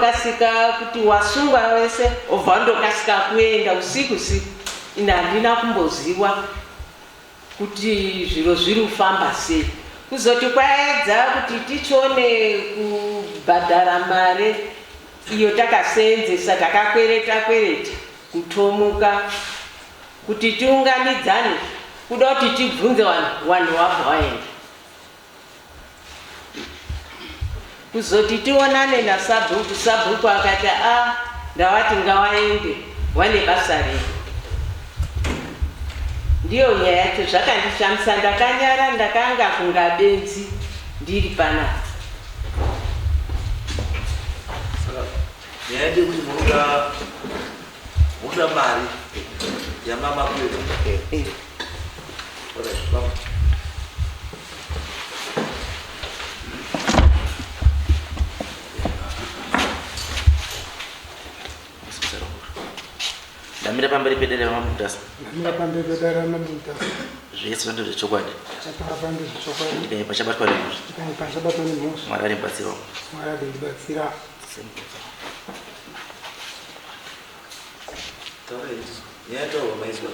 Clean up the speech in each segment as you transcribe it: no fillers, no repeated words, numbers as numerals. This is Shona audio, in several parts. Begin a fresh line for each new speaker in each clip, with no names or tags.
Kasika kuti wasungwa wese obva wandokasika kuenda usiku usiku. Ini handina kumboziwa kuti zviro zviri kufamba sei. Kuzoti kwaedza kuti tichione kubhadhara mare iyo takaseenzesa takakwereta kwereta kutomuka kuti tiunganidzane kuda kuti tibvunze vanhu vanhu vabva vaenda. Kuzoti tionane nasabhuku, sabhuku akati a ndavati ngawaende wane basa rei. Ndiyo nyaya yacho zvakandishamisa ndakanyara ndakanga kunga benzi ndiri panapa.
Saka nyaya ndeyekuti munoda munoda mari yamama kuita.
Eh.
Alright, baba.
Ndamira pamberi pedare raMambo Mutasa.
Ndamira pamberi pedare raMambo Mutasa.
Zvese zvandiri zvechokwadi.
Chataura pamberi zvechokwadi.
Ndikanyepa chabatwa nemhosva.
Ndikanyepa chabatwa nemhosva.
Mwari arindibatsirawo.
Mwari arindibatsira.
Taura izvo. Nyaya yataurwa maizwa.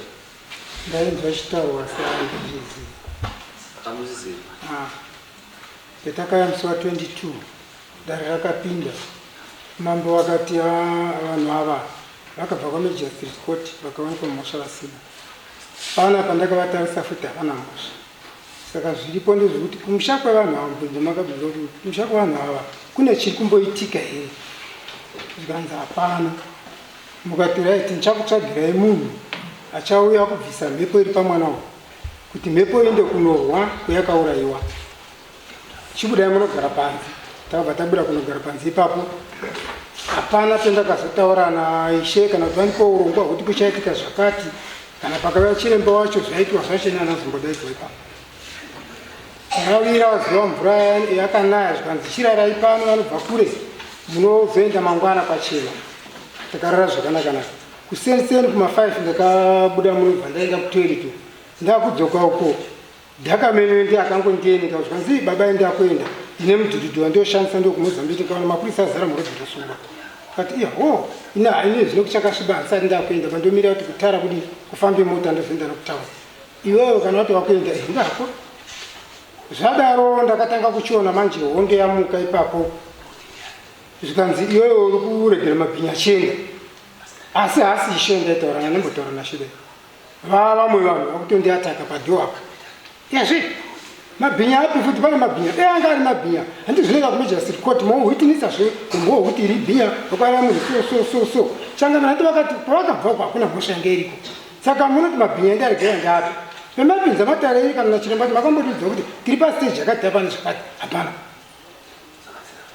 Ndainzwa chitaurwa asi handizvizivi.
Hamuzvizivi?
Ah. Petakauya musi wa 22 dare rakapinda. Mambo vakati ah, vanhu ava vakabva kwaMagistrate Court vakawanikwa mhosva vasina. Pana pandakavatarisa futi havana mhosva. Saka zviripo ndezvekuti kumusha kwevanhu ava mubvunzo makabvunza kuti kumusha kwevanhu ava kune chiri kumboitika here? Zvikanzi hapana. Mukati right ndichakutsvagirai munhu achauya kubvisa mhepo iri pamwana uyu kuti mhepo iende kunorwa kuyakaurayiwa. Chibudai munogara panze. Takabva tabuda kunogara panze ipapo. Hapana pendakazotaura naishe kana kuti vandipa urongwa hwekuti kuchaitika zvakati kana pakauya chiremba wacho zvaitwa zvacho nanazombodaidzwa ipapo. Ravira zuva mvura yakanaya zvikanzi chirarai pano vanobva kure munozoenda mangwana kwachena. Takarara zvakanaka naka. Kuseni kuma 5 ndakabuda munobva ndaenda kutoilet ndakudzoka uko dhakamene ndi akangondieneka zvikanzi baba enda kuenda ndine mudhudhudhu wandoshandisa ndokumozambique ndikaona mapurisa azara murodhi ndosungwa kati iya ho ina haine zvino kuchakasviba handisati ndakuenda pandomira kuti kutara kudi kufambe mota ndozoenda nokutaura Iwewe kana wati wakuenda endako. Zvadaro ndakatanga kuchiona manje hondo yamuka ipapo. Zvikanzi iwewe uri kuregera mabhinya achienda. Asi haasi ishe ndaitaura naye ndimbotaura nashe dai. Vava vamwe vanhu vakutondiataka padhoo apa. Yazve mabhinya api futi pane mabhinya e anga ari mabhinya handi zvinoenda kumagistrate court mouhwitinisa zve umbowo hwekuti iri bhinya rokwara munhu so so so so changamira handi vakati pavakabva uko hakuna mhosva yange iriko Saka munoti mabhinya ende aregerera ndeapi? Pemapinza matare enyu kana nachiremba kuti makambotiudza kuti tiri pastage yakati hapana zvakati hapana.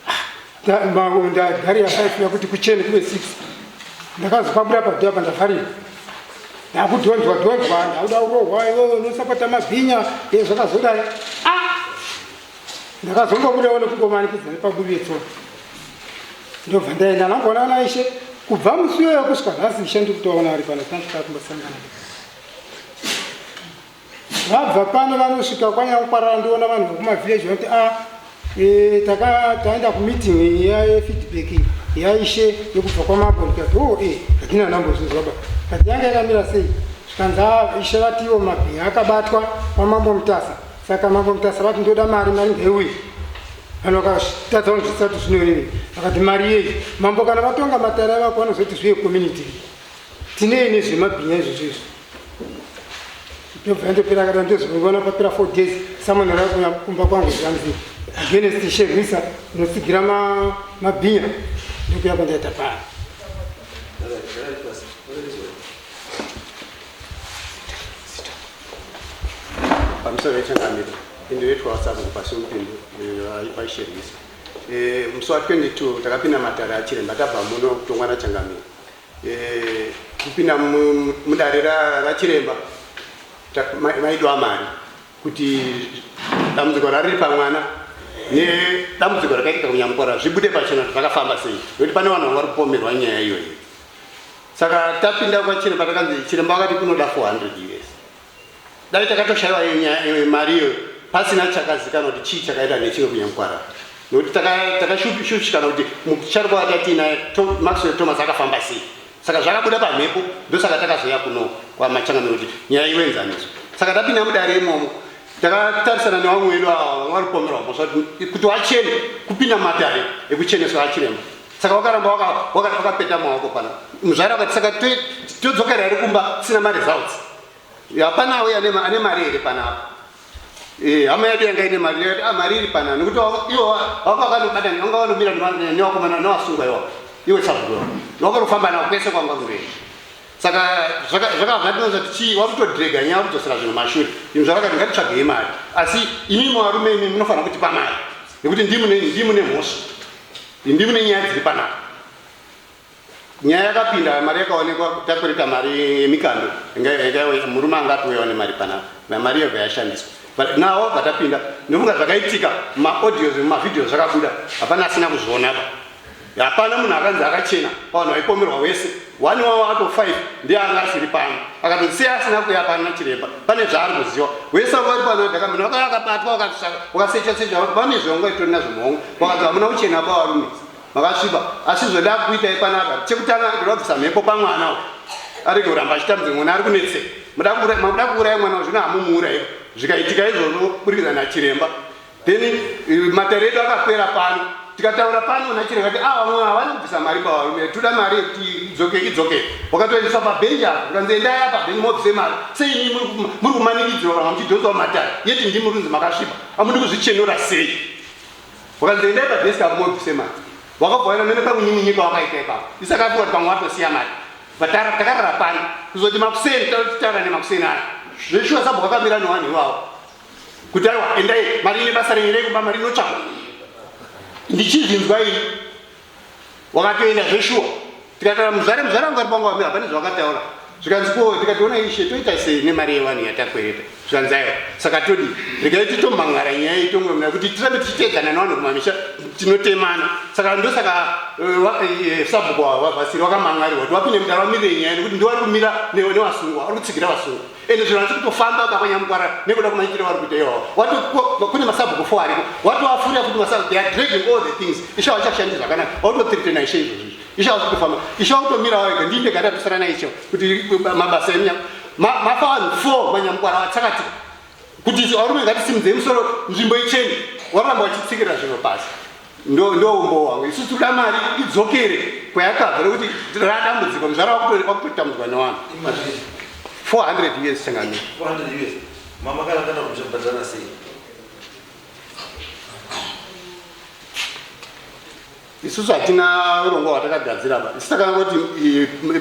Ah, ndagarira 5 yakuti kuchene kuve 6 ndakazopabuda padhuya apa ndafarira ndakudhonzwa dhonzwa ndakuda kurohwa iwewe unosapota mabhinya e zvakazodai ah! Ndakazongobudawo nekungomanikidza nepabuvi yetsono ndobva ndaenda ndamboona ana ishe kubva musi iyoyo kusvika nhasi ishe ndiri kutovaona vari pano tasvika kumbosangana vabva pano vanosvika kwanyangwarara ndiona vanhu vekumavillage vanoti a ah, e, taenda kumeeting yefeedback yaishe yekubva kwamambo ndikati o oh, e hatina ndambozvinzwa ba kati yanga yakamira sei zvikanzi ah, ishe vatiwo mabhinya akabatwa kwamambo mutasa Saka mambo Mutasa vati ndoda mari, mari ndeuyi. Vanhu vakatadza kunzwisisa kuti zvinorevei. Vakati mari yei? Mambo kana vatonga matare avako vanozoti zviye community. Tinei nezvemabhinya izvozvo izvo. Ndobva yandopera akati ndozoona papera 4 days someone arikuuya kumba kwangu zvanzi against Shevisa unotsigira mabhinya ndokuya kwandaita pano.
Pamusoro yechangamire indoitwa sabhuku pasi mupindu vaisherwisa eh, musi wa 22 takapinda matare achiremba tabva muno kutongwa nachangamire eh, kupinda mudare rachiremba maidiwa mari kuti dambudziko rariri pamwana nedambudziko rakaitika kunyamukora zvibude pachena kuti zvakafamba sei nekuti pane vanhu vanga vari kupomerwa nyaya iyoyi Saka tapinda kwachiremba takanzi chiremba vakati kunoda 400 us. Dai takatoshaiwa iyo nyaya iyo mari iyo pasina chakazikanwa kuti chii chakaita nechimwe kunyankwara. Nokuti takashushikana kuti musharukwa watatiinaye Maxwell Thomas akafamba sei. Saka zvakabuda pamhepo, ndosaka takazoya kuno kwamachangamire kuti nyaya iwenzaniso. Saka tapinda mudare imomo, takatarisana nevamwe vedu ava vanga vari kupomerwa mhosva kuti wachene kupinda mumatare ekucheneswa achiremba. Saka wakaramba wakapeta maoko pana muzvare wakati saka todzokera here kumba tisina maresults. Hapana auya ane mari here panapa? Eh, hama yedu yanga ine mari yakati ah, mari iri panapa nekuti ivo vanga vakanobata vanga vanomira nevakomana nevasungwa iwavo iwe sabhuku wakanofamba navo kwese kwanga kunoenda. Saka zvakabva ndinoza kuti chii wakutodrega nyaya wakudzosera zvinhu mashure. Izvi zvakati ngatitsvagei mari asi imi varume imi munofanira kutipa mari nekuti ndimune mhosva ndimune nyaya dziri panapa. Nyaya yakapinda mari yakaonekwa takwereta mari yemikando murume anga atouyawo nemari panapa mari yobva yashandiswa but now wabva tapinda ndofunga zvakaitika maaudios mavideo zvakabuda hapana asina kuzviona ba hapana munhu akanzi akachena pavanhu vaipomerwa wese one wavo ato five ndiye anga asiri pano akatosiya asina kuya pano nachiremba pane zvaari kuziva wese wanga uri pano dhakamina vakauya akabatwa wakasecha secha vane zvavanga itori nazvo muhomwe vakanzi hamuna kuchena pavarume Makasviba asi zvoda kuitai panapa chekutanga ndoda kubvisa mhepo pamwana uyu arege kuramba achitambudza mwana ari kunetseka makuda kuuraya mwana uyu zvino hamumuurayi zvikaitika izvozvo burikidza nachiremba then eh, matare edu akapera pano tikataura pano nachiremba ti ah vamwe havana kubvisa mari pavarume toda mari yekuti idzoke idzoke wakatoendeswa pabhenji apo ukanzi endai apa bhenji mobvise mari sei muri kumanikidzirwa kana muchidhonzwa matare yeti ndimi runzi makasviba amudi kuzvichenura sei Wakanzi endai padesk apo mobvise mari. Wakabva waenda mene kakunyiminyika wakaita ipapo. Isaka apiwa kuti pamwe watosiya mari. But takarara pano. Kuzoti makuseni taura nemakuseni aya. Zveshuwa sabhuku akamira nevanhu ivavo. Kuti aiwa endai mari ine basa renyu rekumba mari inotsvakwa. Ndichizvinzwa ini. Wakatoenda zveshuwa. Tikataura muzvare muzvare wangu ari pangu wamira pane zvawakataura. Zvikanzi ko tikati ona ishe toita sei nemari yevanhu yatakwereta. Zvikanzi aiwa saka todii regai titomhangara nyaya itongwe muna kuti tirambe tichiteedzana nevanhu kumamisha tinotemana. Saka ndosaka eh, eh, sabhuku wavasiri wakamhangarirwa kuti wapinde mudare wamirire nyaya nekuti ndiwo ari kumira newasungwa ari kutsigira vasungwa. Ende zvinhu hazvisi kutofamba baba Nyamukwara nekuda kwemaitiro avari kuita iwawo. Wati kune masabhuku four ariko. Watoafurira futi masabhuku they are dragging all the things. Ishe hawachashandi zvakanaka. Watothreatena ishe izvozvo izvi. Ishe hawasi kutofamba. Ishe wakutomira wega. Ndini ndega ndatosara naishe kuti mabasa emunya mafa vanhu four manyamukwara vatsakatika. Kuti varume ngatisimudzei musoro nzvimbo ichene. Waramba wachitsikira zvinhu pasi. Ndo ndo umbo wangu. Isu tikuda mari idzokere kwayakabva nekuti radambudziko muzvara wakutotambudzwa nevanhu. 400 years changamire.
400 years. Mama kana kana kuchabhadhara sei?
Isusu hatina urongwa hwatakagadzira ba. Isu takangoti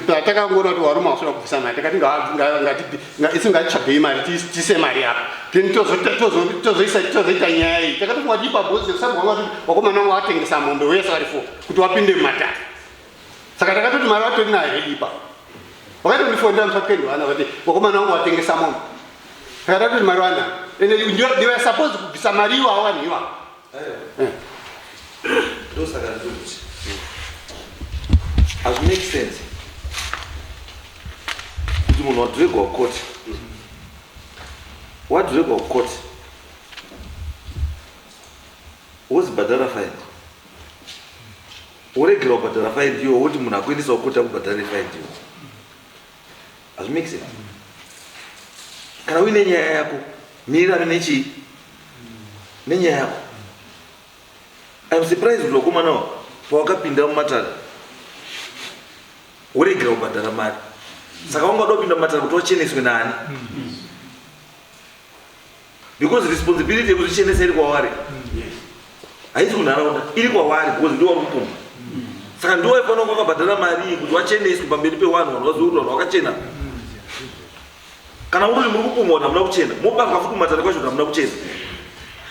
patakangoona kuti varume havasina kubvisa mari takati isu ngatitsvagei mari tiise mari apa then tozoita nyaya iyi. Takatofunga kuti ipa bhozi sabhuku vanga kuti vakomana vanga vatengesa mombe wese vari four kuti wapinde mumatare. Saka takatoti mari vatori nayo hedu ipapo. Vakatondifonera musi wa 21 vati vakomana vangu vatengesa mombe. Saka takatoti mari vanayo. Ende they were supposed kubvisa mari iwawo vanhu iwawo.
Ndosaka ndiri kuti hazvi make sense kuti munhu wadregwa kukoti wadregwa kukoti wozibhadhara fine woregera kubhadhara fine iwo woti munhu akuendesa kukoti akubhadhare fine iwo hazvi make sense kana uine nyaya yako mirira nechii nenyaya yako im surprised kuti vakomana wa pawakapinda mumatare woregera kubhadhara mari saka wanga wada kupinda mumatare kuti wacheneswe naani because responsibility yekuzvichenesa iri kwavari haisi kunharaunda iri kwavari because ndiwo wari kupumba saka ndiwo waifanira kunge wakabhadhara mari iyi kuti wacheneswe pamberi pevanhu vanhu vazive kuti vanhu vakachena kana uri muri kupumwa kuti hamuna kuchena mobatwa futi kumatare kwacho kuti hamuna kuchena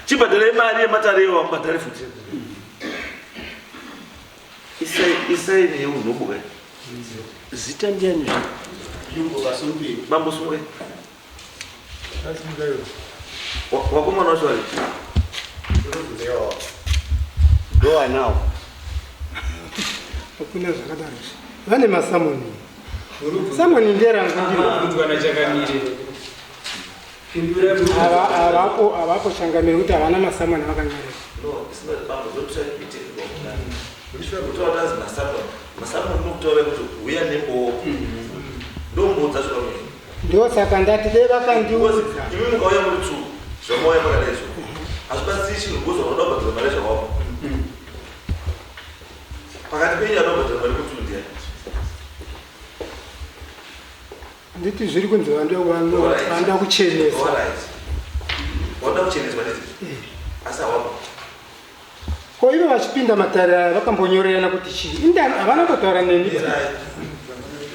chibhadharai mari yematare iwo hamubhadhare futi isai neunhubu kai
zita ndiani zve
bambo sumukai Wakomana wacho vari?
Ndowanawo.
Hakuna zvakadaro izvi. Vane masamoni. Samoni nderangu ndiro. Avapo, avapo changamire kuti havana masamoni vakanyoresa.
No, it's not bambo, don't try to be technical. Kutaura tazi masamon. Masamon ndokutaura kuti huya nembowo. Ndombowo dzacho pamwe.
Ndosaka ndati dei vakandiudza.
Imi mukauya muri two, zvamauya makadai so. Hazvibatsiri chinhu because vanoda kubhadhara mari zvawapa. Pakati penyu anoda kubhadhara mari kuti ndiani?
Nditi zviri kunzi vanoda kucheneswa.
Alright. Vanoda kucheneswa nditi? Asi hawapa.
Ko ivo vachipinda matare aya vakambonyorerana kuti chii? Inda havana kutaura neni.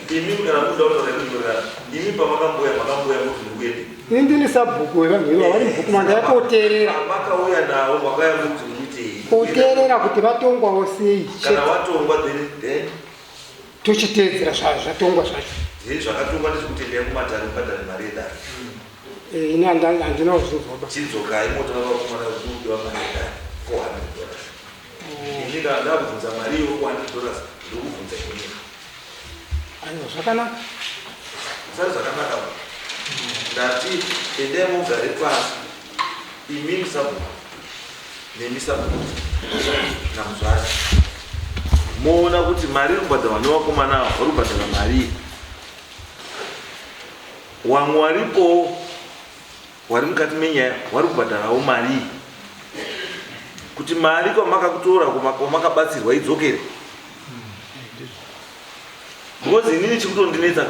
Imi kana muda kutaura nekunyorerana. Imi pamakamboya makamboya kuti muri kuenda.
Ini ndini sabhuku wevanhu ivo vari mubhuku manga yakoteerera.
Makauya navo makauya kuti muitei?
Koteerera kuti vatongwawo sei.
Kana watongwa then
Tochiteedzera zvatongwa zvacho.
Zvii zvakatongwa ndezvekuti endai kumatare mubhadhare mari yedare.
Eh, ini handina kuzvinzwa ba.
Chidzokai motaura vakomana kuti kudiwa mari yedare 400 dollars. Ini kana ndakubvunza mari iyo 400 dollars ndokubvunza ini.
Aiwa zvakanaka.
Sari zvakanaka. Ndati endai mugare pasi. Imi sabhuku nemi sabhuku namuzvare moona kuti mari iri kubhadharwa nevakomana ava vari kubhadhara marii. Wamwe waripowo wari mukati menyaya wari kubhadharawo marii kuti mari kwamakakutora kwamakabatsirwa idzokere. Because inini chikutondinetsa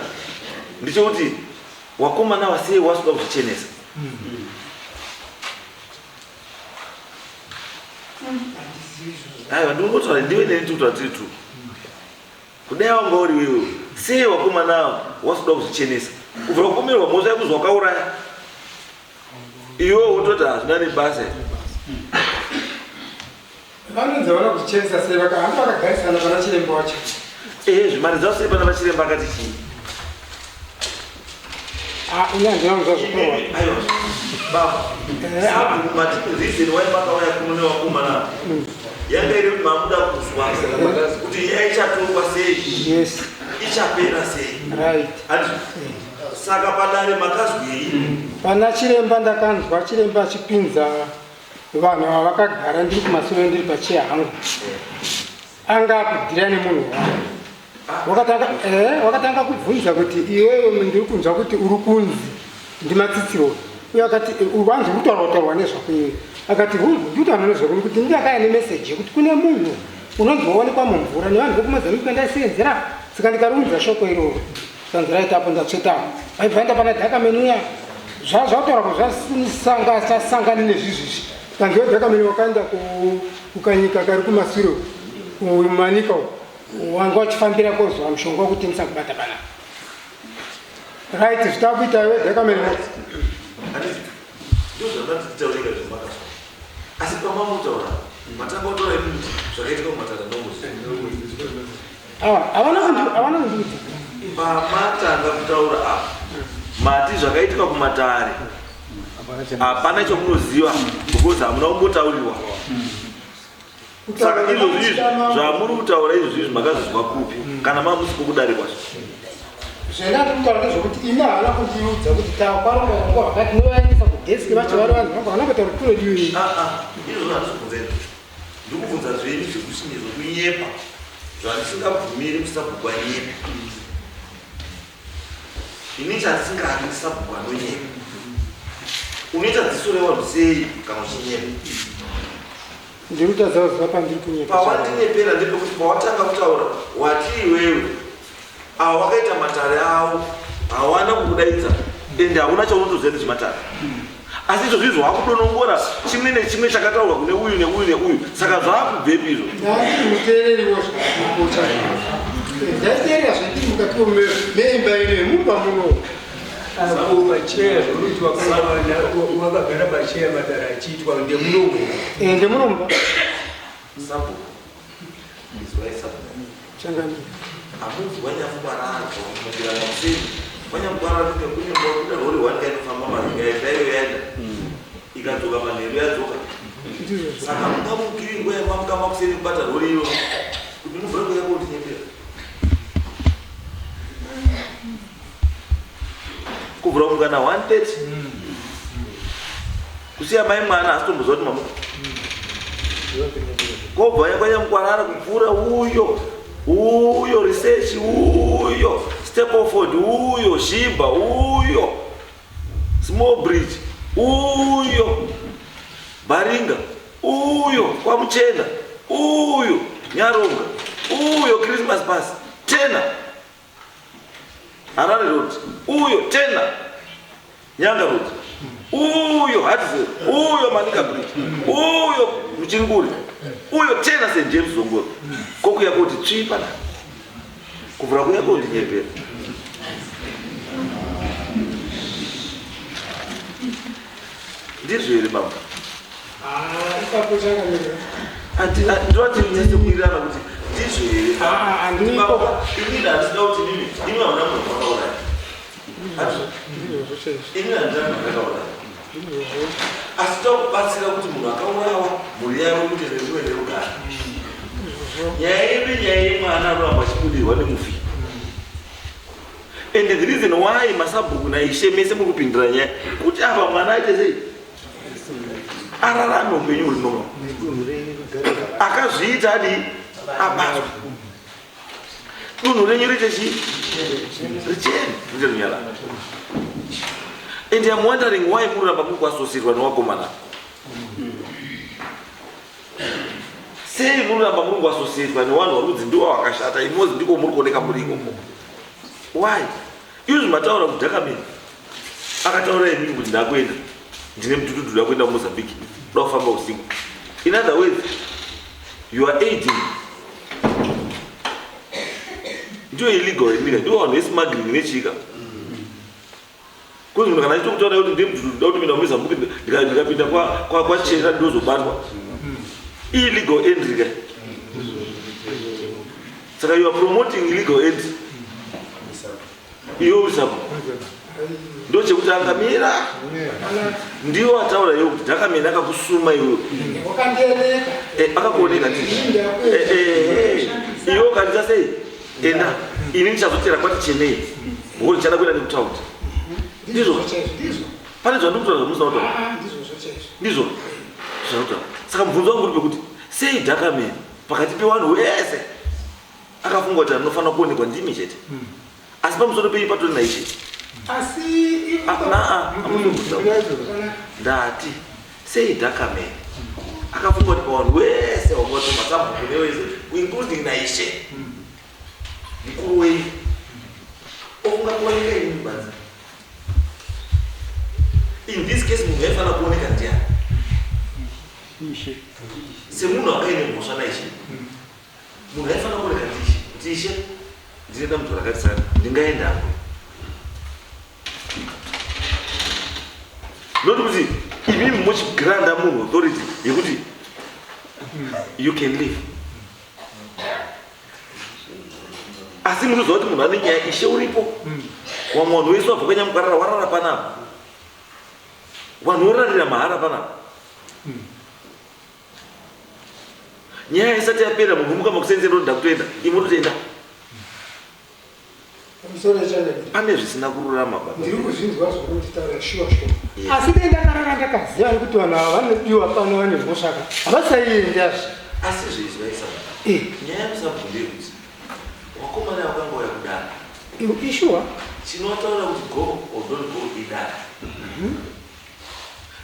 ndechekuti wakomana wasei wasuda kuzvichenesa. Aiwa ndingotaura ndiwe neni tiri kutaura tiri two. Kudai wanga uri wewe sei wakomana ava wasuda kuzvichenesa kubvira kupomerwa mhosva yekuzi wakauraya iwe wototi hazvina nebasa.
Vanonzi havana kuzvichenesa sei vakahamba vakagarisana pana chiremba wacho.
Ehe zvimari dzavo sei pana vachiremba akati chii?
Ah, ini handina kunzwa zvokurwa.
Aiwa baba. Mati reason why makauya kuno nevakomana yanga iri kuti mamuda kuzwa kuti nyaya ichatongwa sei.
Yes.
Ichapera sei.
Right.
Andi saka padare makazwei?
Pana chiremba ndakanzwa chiremba achipinza vanhu ava vakagara ndiri kumasure ndiri pacheya hangu. Anga akudhira nemunhu wangu. Wakatanga kubvunza kuti iwewe ndiri kunzwa kuti uri kunzi ndimatsitsiro. Uye akati wanzi uri kutaurwa kutaurwa nezvako iwe. Akati hungu ndikutaura nezvako nekuti ndakauya nemeseji yekuti kune munhu unonzi waonekwa mumvura nevanhu vekuMozambique kwandaisenzera. Saka ndikariunza shoko iroro. Sanzi right apo ndatsveta. Vaibva vaenda pana Dhakameni uya. Zvataura kuti zvasangani nezvizvizvi. Kanzi weDhakameni wakaenda kukanyika kari kumasure kumanika uko. Wanga uchifambira kozwa mushonga wekutengesa kubata panapa. Right, zvitakuita iwe Dhakameni.
Ndozvandati zvamakazwa. Asi pamamutaura matanga kutaura imi kuti zvakaitika kumatare nomuzi.
Havana kundiudza.
Pamatanga kutaura apa mati zvakaitika kumatare hapana chomunoziva because hamuna kumbotaurirwa. Saka izvozvi izvi zvamuri kutaura izvozvi izvi makazvizwa kupi kana mamusi kukudare kwacho?
Zvandati kutaura ndezvekuti ini havana kundiudza kuti takwaronga nguva vakati novaendesa kudeski vacho vari vanhu vangu havana kutaura kuti kunodiwei.
Izvozvo handisi kubvunza izvozvo. Ndikubvunza zvenyu zvekusini zvekunyepa zvandisingabvumiri kusabhukwa nyepa. Ini chandisingadi ndisabhukwa nonyepa. Unoita dziso revanhu sei kana uchinyepa?
Ndiri kutadza kuziva pandiri kunyepa.
Pawandinyepera ndepekuti pawatanga kutaura wati iwewe ava wakaita matare avo hawana kukudaidza ende hauna chaunotoziva nezvematare. Asi izvozvo izvo wakudonongora chimwe nechimwe chakataurwa kune uyu neuyu neuyu. Saka zvakubvepi izvo?
Ndandiri muteereriwo zvakakosha. Ndaiteerera zvandiri mukati meimba ino mumba muno.
Apo pacheya zvokuti wakagara pacheya matare achiitwa ndemunomu.
Ndemunomu.
Sabhuku. Izwai sabhuku.
Changamire.
Hamunzi wanyamukwararwa kumukira makuseni. Wanyamukwararwa kune kune rori one inofamba manheru yaenda iyo yaenda. Ikadzoka manheru yadzoka. Saka mungamukiri nguva yemamuka makuseni kubata rori iyo. Kuti muvhure kuya kotinyepera. Kuvhura mukana 1:30. Kusiya mai mwana asi tomboziva kuti mamuka. Kobva yakwanyamukwarara kupfuura uyo uyo research uyo Stapleford uyo Shimba uyo Small Bridge uyo Baringa uyo kwaMuchena uyo Nyaronga uyo Christmas Pass tena Harare Road uyo tena Nyanga Road uyo Hartfield uyo Manica Bridge uyo Muchinguri uyo tena St James Zongoro kokuya kuti tsvi pana kuvhura kuya kondinyepera ndizvo here baba?
Ah, ipapo chakamira.
Ndinoti nyase kuwirirana kuti ndizvo here?
Ah, ah, ndiko.
Baba, inini handisina kuti inini imi hamuna munhu wakauraya.
Ndizvozvo chaizvo.
Inini handina munhu wakauraya.
Ndizvozvo.
Asi tokubatsira kuti munhu akaurawa mhuri yavo kuti riwe nerugare. Nyaya yedu nyaya yemwana anoramba achibudirwa nemufi. And the reason why masabhuku naishe mese muri kupindira nyaya kuti apa mwana aite sei ararame upenyu huri normal. Akazviita adii abatwa. Dunhu renyu riite chii? Richene, riite runyararo. And I'm wondering why muri kuramba muri kuasosirwa newakomana. Sei muri kuramba muri kuasosirwa nevanhu vari kunzi ndiwo vakashata imozi ndiko muri kuoneka muri ikoko. Why? Izvi mataura kudhakameni. Akataura imimi kuti ndakuenda. Ndine mutututu ndakuenda kuMozambique. Ndoda kufamba usiku. In other words, you are aiding. Ndiyo illegal imika. Ndiwo vanhu vesmuggling nechika. Kuzi munhu kana achitokutaura kuti ndine mutututu ndoda kupinda kuMozambique ndikapinda kwachera ndozobatwa. Illegal entry ka. Saka you are promoting illegal entry. Iwe uri sabhuku. Ndochekutanga mira. Ndiwo ataura iwe kuti ndakamira akakusuma iwe.
Wakandioneka.
Akakuoneka ti. Iwe ukandiita sei? Enda. Ini ndichazotera kwati chenei. Ngokuti ndichada kuenda nekutaundi. Ndizvo.
Ndizvo.
Pane zvandikutaura zvamusina kutaura.
Ah, ndizvozvo chaizvo.
Ndizvo. Zvandikutaura. Saka mubvunzo wangu uri pekuti sei Dhakameni pakati pevanhu vese akafunga kuti anofanira kuonekwa ndimi chete. Asi pamusoro penyu patori naishe.
Asi
ndati sei Dhakameni akafunga kuti pavanhu vese vangoti masabhuku nevese including naishe mukuru wenyu ofunga kuoneka ini mubanzi. In this case munhu aifanira kuoneka ndiani? Semunhu akaine mhosva naishe. Munhu aifanira kuoneka ndiishe. Kuti ishe ndine dambudziko rakati saka ndingaenda hangu. Not kuti imimi muchigranda munhu authority yekuti you can live. Asi munoziva kuti munhu ane nyaya ishe uripo. Wamwe vanhu vese vabva kwanyamukarara warara panapa. Vanhu vorarira mahara panapa. Nyaya isati yapera munhu muka makusenzera kuti ndakutoenda, imwe totoenda.
Pamusoro changa.
Pane zvisina kururama baba.
Ndiri kuzvinzwa zvokunditaura shuwa shuwa. Asi dai ndakarara ndakaziva nekuti vanhu ava vanodiwa pano vane mhosva ka. Havasaiendazve.
Asi zveizvaisa. Nyaya yemusabvu ndeyekuti wakomana wakangouya kudare.
Ishuwa.
Chinotaura kuti go or don't go idare.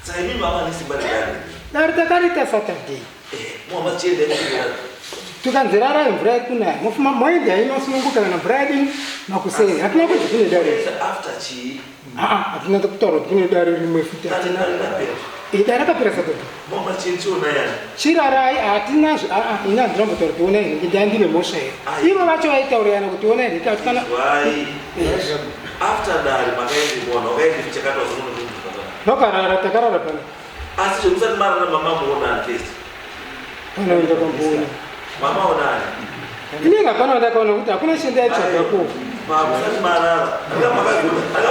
Saka imimi mama ane simba redare.
Dare takarita Saturday.
Muhamba tichienda ikoko.
Tukanzi rarai mvura iri kunaya. Mofuma moenda inosununguka kana mvura yadini makuseni. Hatina kuti kune dare.
After chii?
Hatina kutaura kuti kune dare rimwe futi. Hatina. Dare rakapera Saturday.
Muhamba tichiona yani.
Chirarai hatina ini handina kumbotaura kuti onai nhingi ndanga ndine mhosva here. Ivo vacho vaitaurirana kuti onai nhingi kuti kana
Why? After dare makaenda kuona wakaenda kuchakatwa zvono
Vakarara takarara pano.
Asi zvemusati marara mama muona first.
Pana ndakamboona.
Mama onani.
Inenge hapana ndakaona kuti hakuna chenda yaitsvaga ko.
Pamusati marara. Anga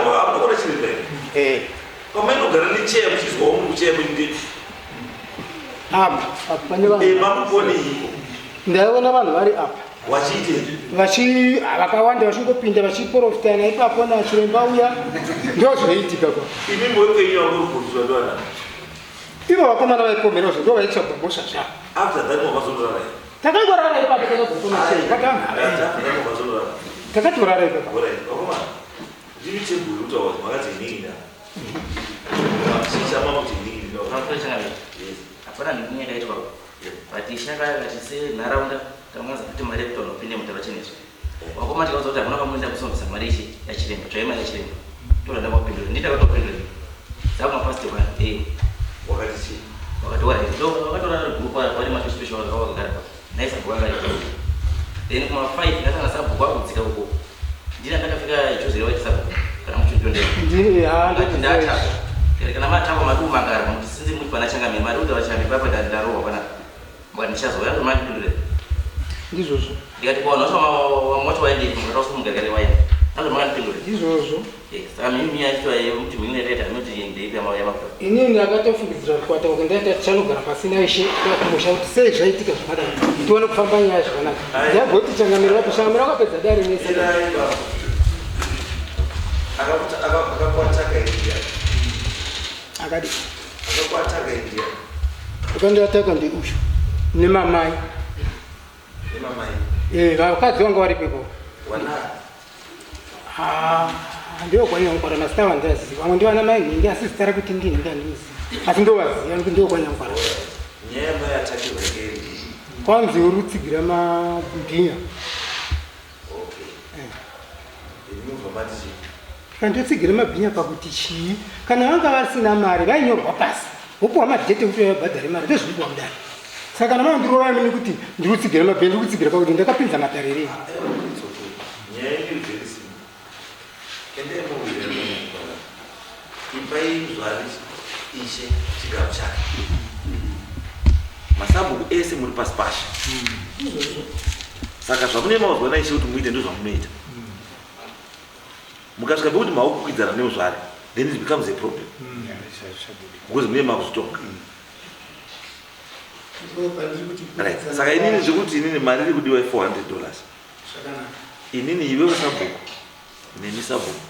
makagona chiremba. Pamainogara necheya muchizwawo muri kucheya kwenyu ndeti.
Apa apa pane vanhu.
Mamukoni iko.
Ndaiona vanhu vari apa.
Wachiite?
Vachi vakawanda vachingopinda vachiprofitana ipapo nachiremba uya. Ndozvaiitika kwa.
Imi mwepenyu wamuri kubvunzwa ndiwana.
Ivo vakomana vaipomerwa zvo ndo vaitsvaga mhosva zvavo.
After that makazorara here?
Takangorara ipapo takazotona takatorara ipapo.
Alright, vakomana. Ndiri cheguru kutaura kuti makati inini na. Chicha mamuti inini no.
Pamusoro changamire.
Yes.
Hapana nhimbi yakaitwa. But ishe akati senharaunda tamuwanza kuti mari yekuti vanhu vapinde mutaro cheneso. Wakoma tikaudza kuti hakuna kwamunoenda kusongesa mari ichi yachiremba, tsvai mari yachiremba. Toda ndakupindura. Ndita kutopindura. Dzakuma past one. Eh.
Wakati chii?
Wakati wara. Ndo wakatora ri group ara pari matu special wakagara pa. Nice sabhuku anga aripo. Then kuma 5 ndakanga sabhuku akudzika uko. Ndina ndakafika Jose waiti sabhuku kana muchindondera.
Ndini ha
Ndati
ndati
ndatapa. Kana matapa madumangara muti sinzi muti pana changamire mari kuti vachamire papa ndarohwa pana. Mbwa ndichazouya kuti mandipindure.
Ndizvozvo.
Ndikati kuvanhu vacho vamwe waende mukati wasu mugagare waya. Ndazvo makandipindure.
Ndizvozvo.
Eh, saka mimi yacho kuti mimi yakaita anoti ndeipi yamakuta.
Inini ndakatofungidzira kukwata uko ndaita tichanogara pasina ishe kumusha kuti sei zvaitika zvakadai tione kufamba nyaya zvakanaka. Ndagoti changamire vapi changamire wakapedza dare nese.
Mirai baba. Akakwataka India.
Akadi
Akakwataka India.
akandiataka ndi ushu nemamai.
Nemamai.
Eh, vakadzi vanga varipo ipapo.
Wana.
Ah, ndiwo kwanyankwara mazita vandaziva vamwe ndivana mai nhingi asi zita rekuti ndini ndandinoziva asi ndovaziva nekuti ndiwo kwanyankwara.
Nyaya mai atakirwa ngei.
Kwanzi uri kutsigira mabhinya.
Okay. Inobva mati chii?
Kandotsigira mabhinya pakuti chii? Kana vanga vasina mari vainyorwa pasi vopiwa madhete ekuti vabhadhare mari ndozvinopiwa mudare. Saka kana mandirova mini kuti ndiri kutsigira mabhinya ndiri kutsigira pakuti ndakapinza matare rei.
It's okay. Nyaya iri very simple. Endai mowirira nemunhu. Ipai muzvari ishe chigaro chake. Masabhuku ese muri pasi pashe. Saka zvamune mauzwa naishe kuti muite ndozvamunoita. Mukasvika pekuti maukukwidzana nemuzvari, then it becomes a problem. Because mune makuzvitonga. Right. Saka inini zvekuti inini mari iri kudiwa $400. Inini iwewe sabhuku nemi sabhuku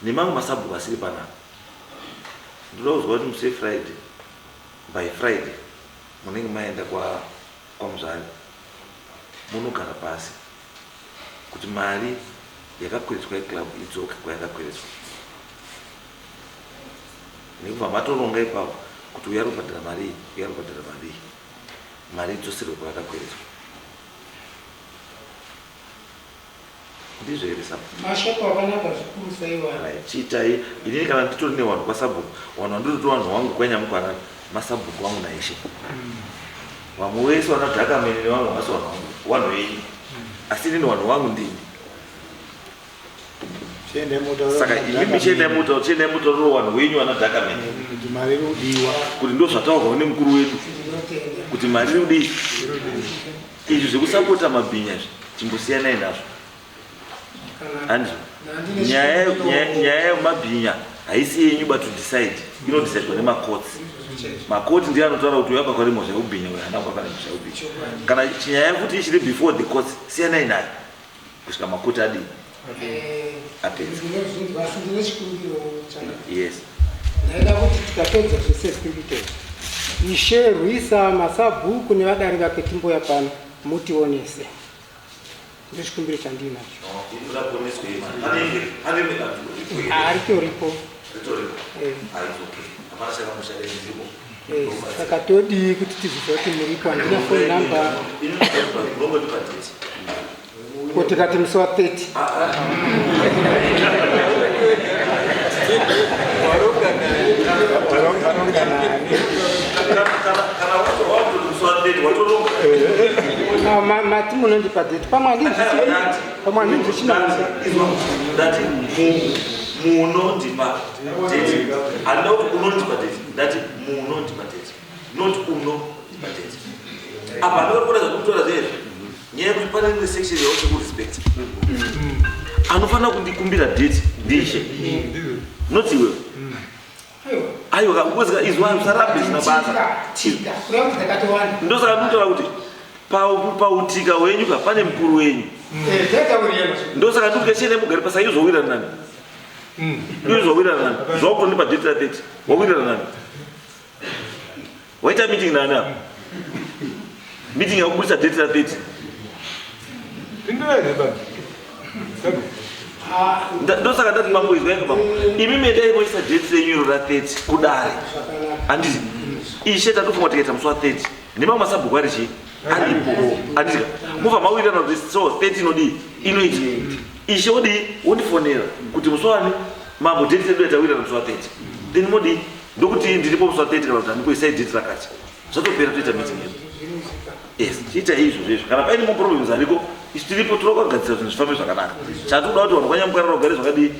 nemamwe masabhuku asiri panapa. Ndoda kuzwa kuti musi weFriday, by Friday munenge maenda kwamuzvari munogara pasi kuti mari yakakweretswa yeclub idzoke kwayakakweretswa nekubva matoronga ipapo kuti uya kubhadhara mari iyi, uya kubhadhara mari iyi, mari idzoserwe kwayakakweretswa. Ndizvo here sabhuku?
Mashoko akanaka zvikuru saiwa.
Right, chiitai inini kana nditori nevanhu kwasabhuku, vanhu vandinotora vanhu vangu kwanyamukwanana masabhuku vangu naishe. Vamwe vese vanadhakamene nevamwe vasi vanhu vangu, vanhu venyu. Asi inini vanhu vangu ndini. Saka imi chiendai mutaura, chiendai mutaurire vanhu venyu vanadhakamene
kuti mari iri kudiwa.
Kuti ndo zvataurwa nemukuru wedu kuti mari iri kudii. Izvi zvekusapota mabhinya izvi chimbosiyanai nazvo. Handizvo. Nyaya yemabhinya haisi yenyu but to decide. Inodecidwa nemakotsi. Makoti ndiye anotaura kuti uyu akakwana mhosva yekubhinya, uyu haana kukwana mhosva yekubhinya. Kana chinyaya futi ichiri before the courts, siyanai nayo kusvika makoti adii apedza.
Ndinozvinzwa asi ndine chikumbiro chanaka.
Yes.
Ndaida kuti tikapedza zvese zviri ishe rwisa masabhuku nevadari vake timboya pano mutionese. Ndochikumbiro chandinacho. Ritoripo. Saka todii kuti tizive kuti muripo? Handina phone number. Ko tikati musi wa 30?
Waronga nani?
Ah, mati munondipa date pamwe handinzvichina.
Ndati munondipa date, handina kuti unondipa date. Ndati munondipa date, not unondipa date. Apa handina kuona zvakumutora zvezvi. Nyaya yekuti pane imwe section yaushe kurespect, anofanira kundikumbira date ndishe, not iwewe. Aiwa, because izwa usarambe zvisina basa.
Tika kureva kuti dzakatowanda.
Ndosaka ndinotaura kuti pautika hwenyu ka pane mukuru wenyu.
Taitauriyana.
Ndosaka ndikuti chiende mugare pasi. Izvowirana nani? Izvowirana nani? Zvakutondipa date ra 30, wawirirana nani? Waita meeting nani apa? Meeting yakubudisa date ra 30.
Pindura here baba?
Ndosaka ndati mambo izwa yanga mambo. Imi mendai moisa date renyu iro ra 30 kudare. Handiti ishe tatofunga tikaita musi wa 30. Nemamwe masabhuku ari chii? Aripo. Handiti mubva mawirirana kuti so 30 inodii? Inoita. Ishe wodii? Wondifonera kuti musi wani mambo date redu yatawirirana musi wa 30. Then modii? Ndokuti ndiripo musi wa 30 kana kuti handipo isai date rakati. Zvatopera toita meeting yedu. Yes, chiita izvo zvezvo. Kana paine more problems ariko, isu tiripo tiri kugadzira zvinhu zvifambe zvakanaka. Chatikuda kuti vanhu kwanyamukarara vagare zvakadii?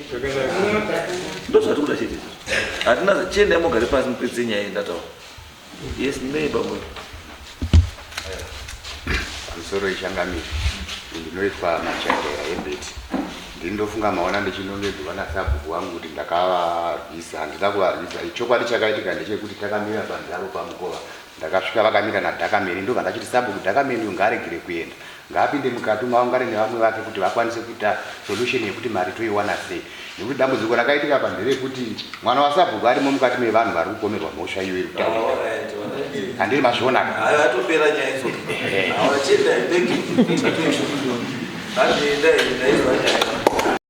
Ndo zvatikuda chete izvozvo. Hatina chiendai mugare pasi mupedze nyaya iyi ndataura. Yes, nei bamwe.
Pamusoro ichangamire, ndinoitwa Machandera Herbert. Ndini ndofunga maona ndichinongedzwa nasabhuku wangu kuti ndakavarwisa. Handina kuvarwisa. Chokwadi chakaitika ndechekuti takamira panze apo pamukova. Ndakasvika vakamira naDhakameni ndobva ndachiti sabhuku Dhakameni uyu ngaaregere kuenda. Ngaapinde mukati umo aungane nevamwe vake kuti vakwanise kuita solution yekuti mari toiwana sei. Nekuti dambudziko rakaitika apa nderekuti mwana wasabhuku arimo mukati mevanhu vari kupomerwa mhosva iyo iri kutaurika. Handiri mazvionaka.
Hayo atopera nyaya idzo. Hawa chiendai, thank you. Handei, ndai, ndaizwa nyaya.